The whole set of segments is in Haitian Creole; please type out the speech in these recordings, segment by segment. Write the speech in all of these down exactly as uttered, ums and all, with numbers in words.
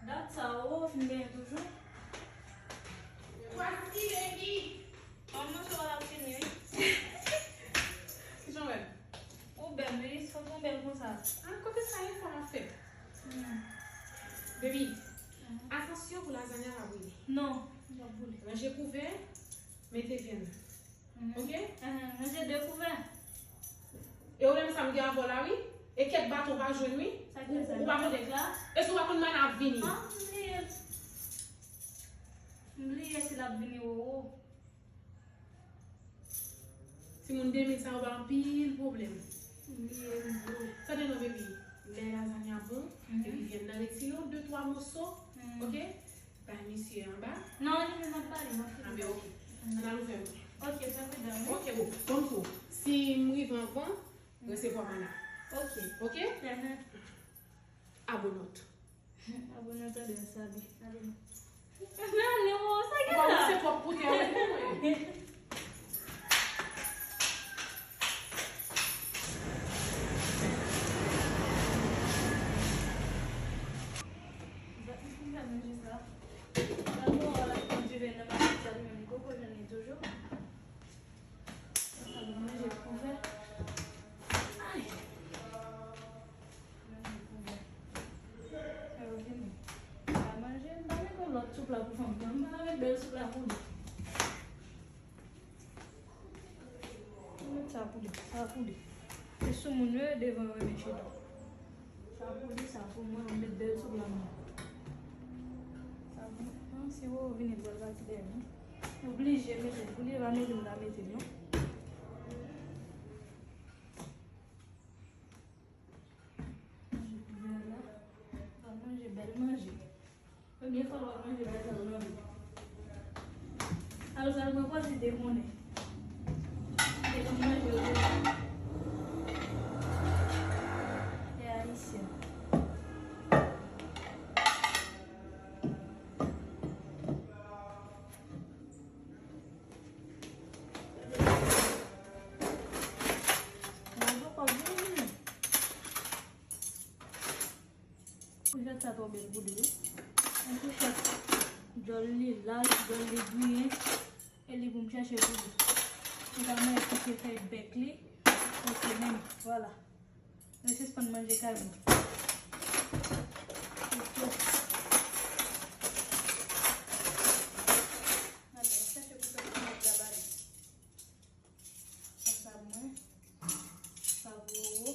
Dat sa, ou fin genyen toujou? Voici, baby. Manman, sa w ap vini, wi. Kijan w wè? Ou bèl, wi. Fòk ou bèl konsa. Ah, kote sa ye fò m ap fè? Hmm. Baby, hmm, atansyon pou lazanya pa boule. Non, li p ap boule. Ranje kouvè, mete vyann. Mhm. Ok? Ahan, ranje de kouvè. E ou menm sa m gen avè w la, wi. E kèk baton pa jwenn, wi. Sa k fè sa? Ou pa konn la? E si w pa konn mana ap vini? Ah, m bliye. M bliye si l ap vini, wowo. Timoun de mil sa yo ba anpil pwoblèm. M bliye, m bliye. Tande non, baby. Lè lazanya bon, mhm, epi vyann nan retire yon de twa moso, mhm, ok? Bay misye anba. Non, li menm ap pale, m ap fini. Ah, ben, ok. Ann al ouvè m. Ok, fè medam, wi. Ok, bon. Bon, kou. Si m rive anvan, resevwa mana. Ok. Ok? Mhm. Abonot. Abonot, tande, m salye. Tande. Nan, non, sa gen la. Ou pa wè se twòp koute avèk mwen. Zòt m fin fè manje sa. Sa bon, w ap kondire nan maten sa, li menm li poko jwenn li toujou. Sa bon, manje kouvè. Ay. Manje kouvè. Sa yo vini. Pa manje, m pa mete lòt soup la pou fanm nan. M pa mete bèl soup la pou li. Mwen sa pou li, sa pou li. Se soumoun yo devan yo renmen chita. Sa pou li, sa pou mwen, mwen met bèl soup la mwen. Sa pou mwen, si ou vini pou al pati dèyè m. Oblije mete l pou li, pa mete m ta mete l non. Manje kouvè la. Pa manje, bèl manje. Premye fwa w ap manje bagay sa yo nan vi w. Alò, sa l pran pòz li te konnen. Li te konn manje yo deja. E ayisyen. Mwen poko vini. Fouchèt sa twò bèl pou li, wi. Yon fouchèt, djòl li laj, djòl li griyen, e li pou m chèche pou li. Pou sa mwen eseye fè bèk li, ok, menm, vwala. Mwen sispann manje kay mwen. Ok. Gade, m ap chèche pou fè fouchèt la ba li. Sa sa pou mwen. Sa pou Roro.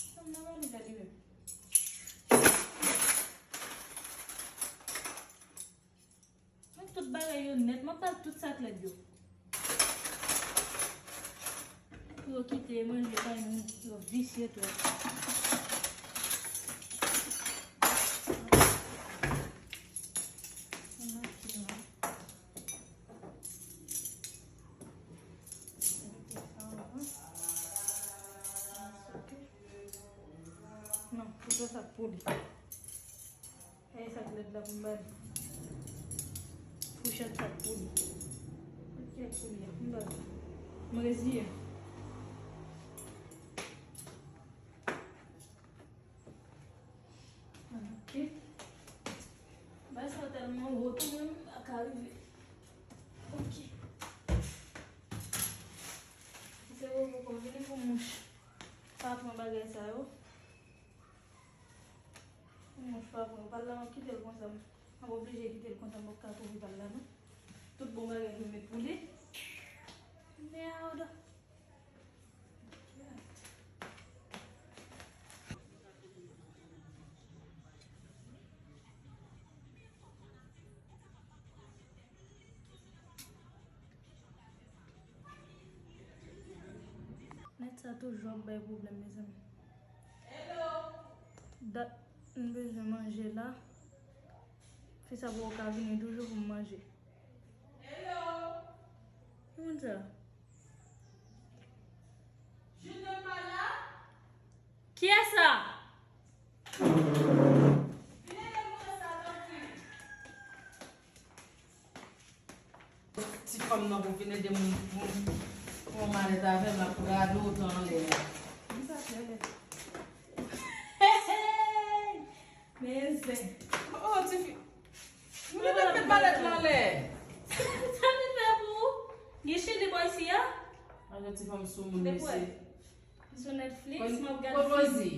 Sa m nan ba li la li menm. Mwen tout bagay yo nèt, mwen pral tout sak lèd yo. Pou yo kite manje kay moun, yo visye twòp. Mwen mete sa. Mete sa anvan. Mwen sote. Non, pou sa sa pou li. E sa k lèd la pou m ba li. Fouchèt sa k pou li. Fouchèt pou li a, m ba li. M reziyen. Ok. Bagay sa tèlman wo tou, mwen m pa ka rive. Ok. Se wo poko vini pou mouch pa pran bagay sa yo. Mouch pa pran pal la, m ap kite l konsa. M ap oblije kite l konsa, m p ap ka kouvri pal la non. Tout bon bagay yo met pou li. Mèd. Nèt sa toujou ap bay pwoblèm, mezanmi. Dat m bezwen manje la. Fi sa poko ka vini toujou pou m manje. Ki moun sa? Kiyès sa? Ti fanm nan pou vin ede m, m, m pran malèt avè m, l ap rale otan anlè a. Men Oh, tifi. Nou te met malèt lan anlè. Sa vin fè pou ou? Gen chili bò isi a? Ajan ti fanm sou moun, mesye. M sou Netflix, m ap gade fim. Rosie.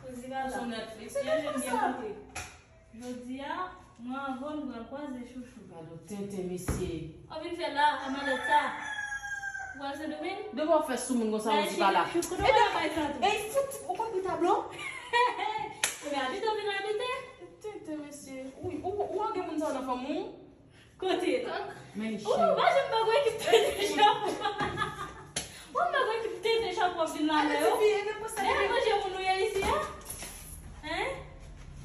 Rosie pa la. M sou Netflix. Byen jwenn, byen koute. Jodi a, mwen avè w, nou pral kwaze chouchou. Gade tenten, mesye. Ou vin fè la, a malèt sa. Ou pral Sendomeng? Depi w ap fè sou moun konsa, Rosie pa la. Kote w pral bay sa tou? Ey, fout, ou konn pou tablo? Ou vin abite, ou vin abite? Tenten, mesye. Ou, ou, ou gen moun sa nan fanmi w? Kote? Ou pa janm pa gwo ekip tenten chapon. Ou pa gwo ekip tenten chapon ap vin la avè yo. Dèyè manje moun ou ye isi a? Hein?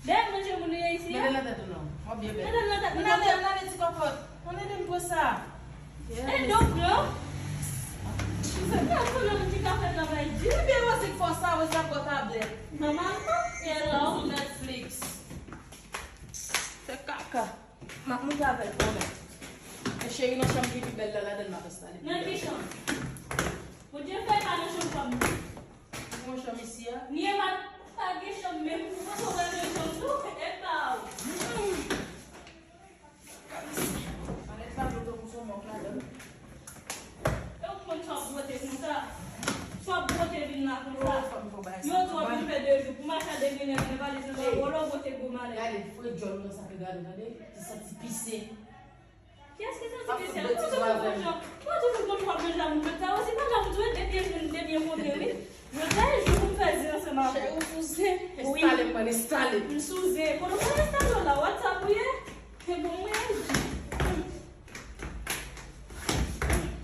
Dèyè manje moun ou ye isi a? Mete nan tèt ou non. W ap byen bèl. Mete nan tèt ou non. Ann ale, ann ale ti kòkòt. Ann ede m pran sa. E donk non. Sa konnen moun ki ka fè travay di. Ebyen Rosie k fè sa, Rosie ap bò tablèt. Nòmalman. E la ou sou Netflix. Fè kaka. M ap monte avè l, pwomèt. Men cheri, nan chanm ki pi bèl la, ladan l m ap enstale. Nan ki chanm? Bondye fè pa nan chanm pa m nan. Ou gen yon chanm isi a? Nye pa, pa gen chanm menm. Ou panse w pral gen chanm tou? Epa w. Malèt la, nou tankou se yon mòg ladan l. E ou konn sa w ap bwote konsa? Sa w ap bwote vin la konsa? Yo tou ap vin fè de jou. Pou mache a degrennen, valiz nan bra w, lè w bwote gwo malèt. Gade, fre djòl ou nan sa ke gade, tande? Ti santi pise. Kiyès ki santi pise? Ou toujou konn pran jan, ou toujou konn pran jan moun fè sa. Ou si pran jan moun tou, de pye jwenn, de pye monte, wi. Yo te jou pou m fè zen ansanm avè w. Cheri, ou sou zen? Wi. Enstale m, mwen enstale. M sou zen. Kote w pral enstale w la? WhatsApp ou ye? Se bon, mwen.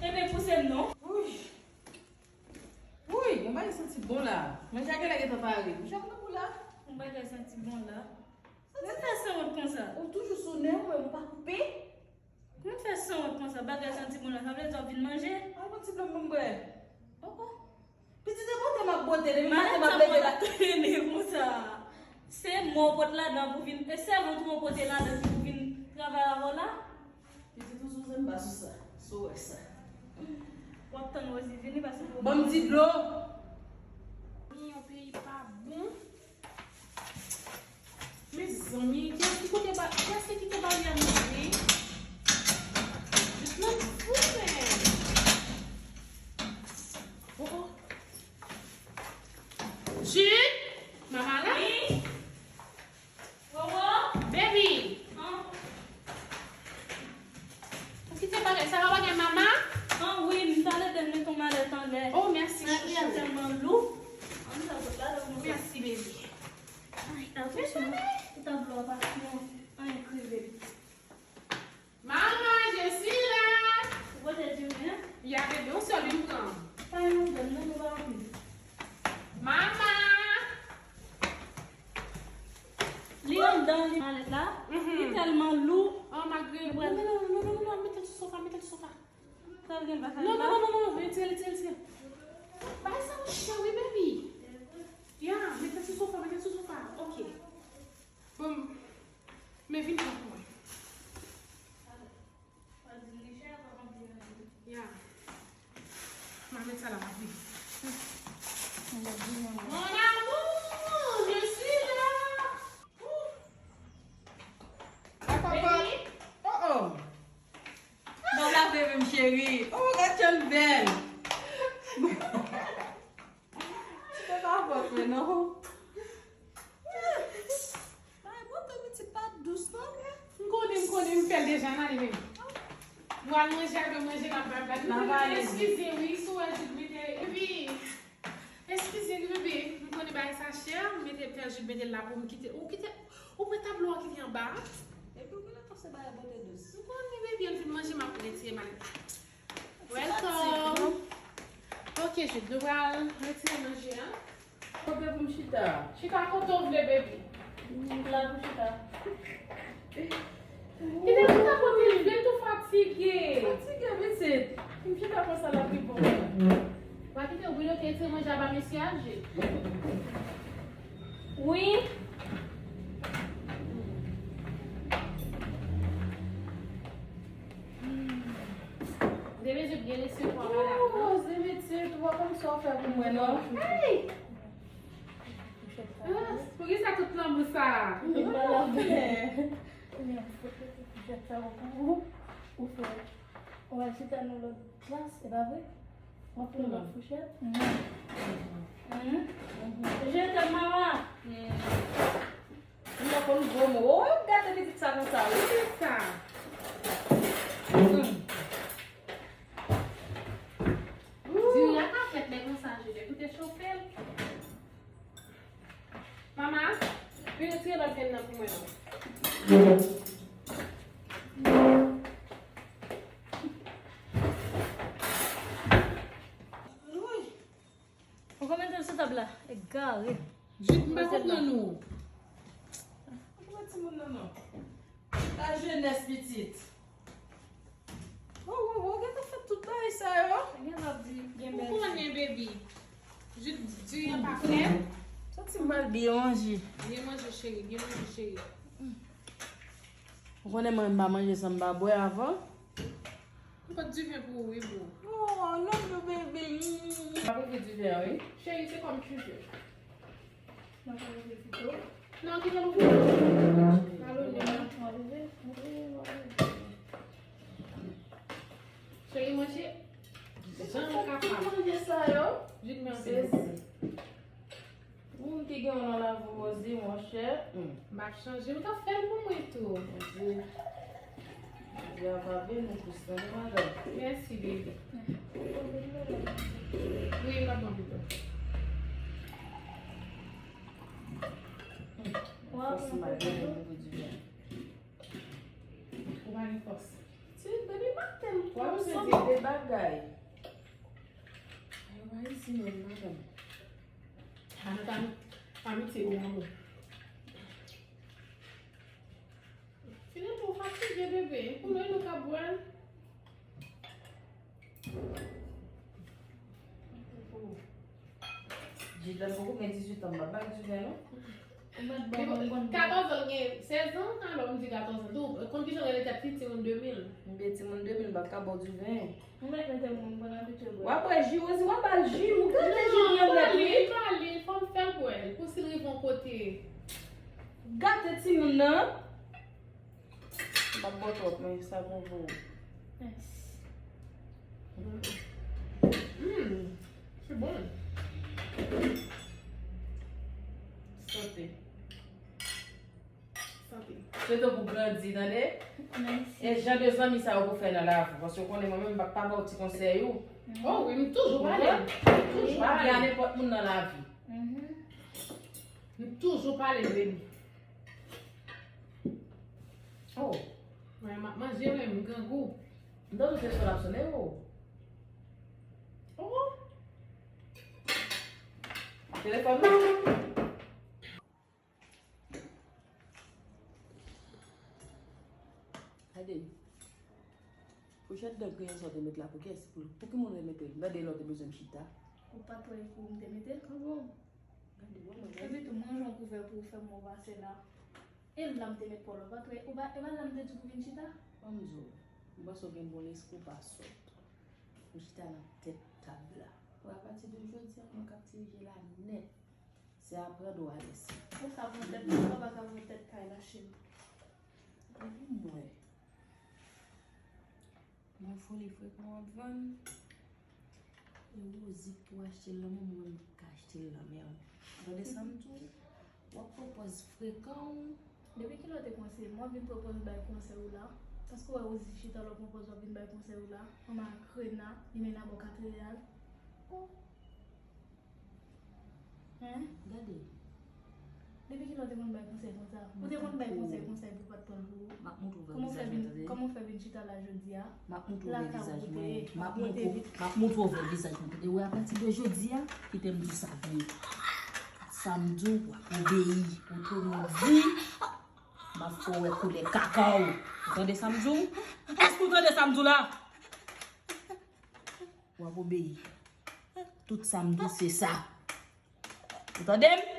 Ebyen, pouse m non. Wouy. Wouy, yon bagay santi bon la. Manje a genlè gentan pare. Manje a pran gou la. Yon bagay santi bon la. Ou fè sanwont konsa. Ou toujou sou nèv, ou pa koupe. Kòman w fè sanwont konsa? Bagay santi bon la, sa vle di w ap vin manje? Al pran ti dlo pou m bwè. Oh, oh. Pitit, e bwote m ap bwote, depi maten m ap leve la. Malèt sa pa t trennen konsa. Se mwen w pote ladan pou vin, e sèvant ou mwen pote ladan pou vin travay avè w la? Pitit, ou sou zen, m pa sou sa. Si w wè sa. W ap tann Rosie vini, paske... Ban m ti dlo. Yon peyi pa bon. Mezanmi, kiyès ki kote ba, kiyès ki kite baryè mwen? Jis nan fou, men. Oh, oh. Jude, mama la? Wi. Wowo? Baby. An. Ou kite bagay sa, pa bagay mama? An, wi, m t al ede l mete yon malèt anlè. Oh, mèsi, chouchou. Malèt li a tèlman lou. An, m t al sot la, donk, mèsi, baby. Ay, attention, ou ta vle w pa fè yon, anyen k rive. Maman, je suis là! Ou pote diri, hein? Ya, bebe, yon sèl vin pran. Pa yon grenn, non, nou pa anpil. Maman! Li anndan, li malèt la. Mhm. Li tèlman lou. Oh, malgre. Non, non, non, non, non, mete l sou sofa, mete l sou sofa. Sa l gen l pa sa. Non, non, non, non, non, retire, retire, retire. Bagay sa yo chè, wi, baby. Ya, mete l sou sofa, mete l sou sofa. Ok. Bon, men vin pran pou mwen. Ya. M a met sa la, m ap vini. Mon amour, je suis là. Baby. Oh, oh. Bon, la, bebe m cheri. Oh, gad jan l bèl. Ti bebe a fòt, men non. Bay bote pitit pa dous non. M konnen, m konnen, m fè l deja, n ale, bebe. Nou al manje, apre manje, n ap bay, bay. N ap ale. Eskize, wi, si w wè Jude mete, epi, eskize, wi, bebe, m konnen bagay sa chè, m mete, fè Jude mete l la pou m kite, ou kite, ou pran tablo a kite anba a. Epi ou genlè panse bagay bote dous. M konnen, bebe, l fin manje, m ap retire malèt la. Welcome. Ok, Jude, nou pral retire manje a. Kote pou m chita? Chita kote w vle, baby. M la pou chita. Kite chita kote l vle, tou fatige. Fatige, pitit. M chita konsa la pi bon. Pa kite w brile, ok, retire manje a ba mesye a, Jude. Wi. Bebe, Jude gen lesyon twa malad, non? Oh, se metye twa, kòm sa w fè pou mwen, non? Hey! Ah, poukisa tout lanmou sa? Sa. Ou pa la fè. Ebyen, fouchèt sa pou ou. Ou fè. Ou al chita nan lòt klas, e pa vre? W ap pran lòt fouchèt? Mhm. Mhm. Je t'aime, mama. M pa konn gwo mo. Oh, gade pitit sa konsa, wi. Pitit sa. Mm. Diri a ka fèt lè konsa, je te koute chofe l. Mama, vin retire lòt vyann nan pou mwen non. Ou konn mete l sou tab la? Egare. Jit m pa konprann ou. Ou konprann timoun nan non. La jeunesse pitit. Wo, wo, wo, gentan fè tout bagay sa yo. Gen lòt di, gen bèl. Ou konnen, baby. Jit di an pa klè. Santi m pral byen manje. Byen manje, cheri, byen manje, cheri. Ou konnen mwen m pa manje san m pa bwè avan. M pot diven pou ou, wi, boo. Oh, I love you, baby. M ap ouvri diven an, wi. Cheri, se kòm chouchou. Mwen pa ouvri pito. Non, kite l ouvri. Malone. Mwen ouvri, mwen ouvri, mwen ouvri. Cheri, manje jan w kapab. Manje sa yo. Jit manje. Sezi. Moun ki gen yon nan lavi Rosie, monchè. Hmm. M ap chanje. Ou t ap fè l pou mwen tou. Rosie. Rosie ap ave nou plis tande, madanm. Mèsi, baby. Wi, m ap pran pito. Hmm. Fòs m pa gen pou di byen. Ou pa gen fòs. Ti bebe maten. W ap pèdi de bagay. Ay, w pa izi menm, madanm. Ann pa, pa mete ou anmou. Finalman, ou fatige, bebe. Pou nou, nou ka bwè l. Jidlan poko gen dizuit an, m pa ba l diven non. Katòz an, l gen sèz an, alò m di katòz an tou. Konn kijan w rele tèt li, timoun de mil. M gen timoun de mil, m pa ka ba w diven. Ou mèt mete moun pran abitye bwè. W ap bwè ji, Rosie, w ap ba l ji, ou gade ji nan mèt li. Non, li pa li, fò m fè l bwè l, pou si l rive yon kote. Gate timoun nan. M p ap bwè twòp, men sa bon pou ou. Yes. Mm, c'est bon. Santé. Santé. Swete w pou grandi, tande? Mèsi. E jan de zanmi sa yo pou fè nan lavi w, paske w konnen mwen menm, m p ap pa ba w ti konsèy ou. Oh wi, m toujou pale. Ou konprann? M toujou pale a nenpòt moun nan lavi. Mhm. M toujou pale, baby. Oh. Mwen, m ap manje, men m grangou. M tande telefòn ap sonnen, oh. Oh. Telefòn nan. Gade. Fouchèt dan griyen sa w te met la pou kiyès? Pou, pou ki moun remete l? Gade lè w te bezwen m chita. Ou pa t wè pou m te mete l? Ah bon? Gade, wè mwen, gade. Epi tou, mwen jwenn kouvè pou ou fè m pase la. E l la m te met pa w la, ou pa t wè, ou pa, e pa l la m te di w pou vin chita? Ban m di w, m panse w gen bon lespri, w pa sòt. Ou chita nan tèt tab la. Bon, apati de jodi a, mwen k ap dirije la nèt. Se aprann ou a lèse. Konsa pran tèt, papa ka pran tèt kay la, cheri. Epi mwen. Bon, foli frekan w ap vann. E Rosie k pou achte l lan, mwen menm m ka achte l lan men w. Ou tande sa m di w? W ap pran pòz frekan w. Depi kilè w te kòmanse, mwen vin pran pòz bay konsèy ou la? Paske w wè Rosie chita, lè w pran pòz w ap vin bay konsèy ou la. Anba krena, li mennen bò katriyal. Oh. Hein? Gade. Depi kilè w te konn bay konsèy konsa? Ou te konn bay konsèy konsa epi w pa t pran l pou ou? M ap montre w vrè vizaj mwen, tande? Kòman w fè vin chita la jodi a? M ap montre w vrè vizaj mwen. M ap montre w, m ap montre w vrè vizaj mwen, tande? Wè, apati de jodi a, kite m di w sa byen. Sa m di w, w ap obeyi. Otreman di, m ap fè w wè koulè kaka w. Ou tande sa m di w? Èske w tande sa m di w la? W ap obeyi. Tout sa m di w, se sa. Ou tande m?